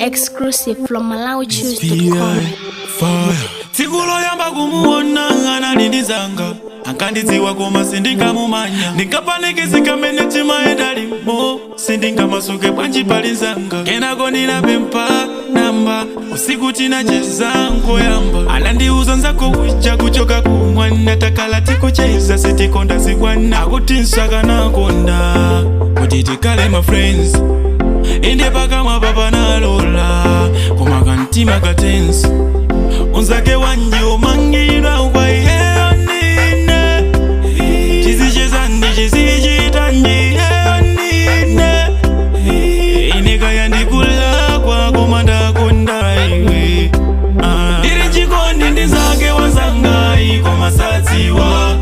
Exclusive from MalawiChoose.com. Tsiku loyamba kumuona analindizanga, ankandidziwa koma sindingamumanya. Ndinkapanikizika mene timayenda limo, sindingamasuke bwanji palizanga. Kenako ndinapempha namba, usiku tinacheza nkoyamba. Anandiuza nzako uja kuchoka kumwana, takala tikucheza sitikonda zikwana. Akuti nsakanakonda kuti tikale ma friends, inde pakamwa papanalola koma kantima katensi. Unzake wanje umangidwa kwa iyeyo nine, chizicheza ndi chizichita ndiyeyo nine. Ine kaya ndikulakwa koma ndakonda iwe. Ah. Ndiri chikondi ndizake wazangai koma sadziwa.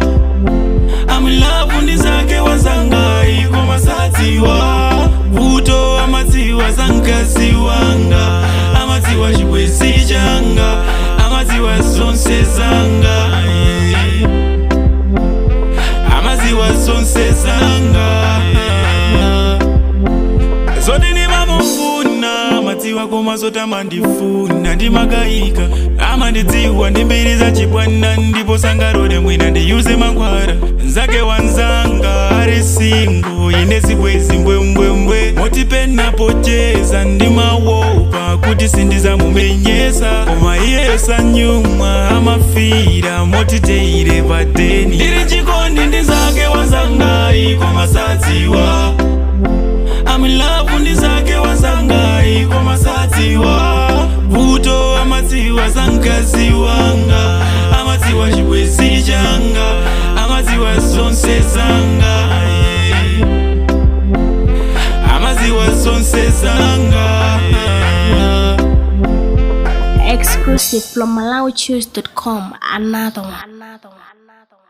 I'm in love ndizake wazangai koma sadziwa. Vuto amadziwa zankazi wanga, amadziwa chibwezi changa, amadziwa zonse zanga, amadziwa zonse zanga. Zoti ndimamufuna amadziwa, koma zoti amandifuna ndimakayika. Amandidziwa ndi mbiri za chibwana, ndipo sangalole mwina ndiyuze mankhwala. Nzake wanzanga ali single, ine zibwezi mbwembwembwe. Moti penapocheza ndimawopa kuti sindizamumenyesa, koma iye sanyumwa, amafira moti teire padeni. Ndiri chikondi ndizake wazangai koma sadziwa. I'm in love ndizake wazangai koma sadziwa. Vuto amadziwa zankazi wanga, amadziwa chibwezi changa, amadziwa zonse zanga, amadziwa zonse zanga. Exclusive from MalawiChoose.com. Another one. Another one. Another one.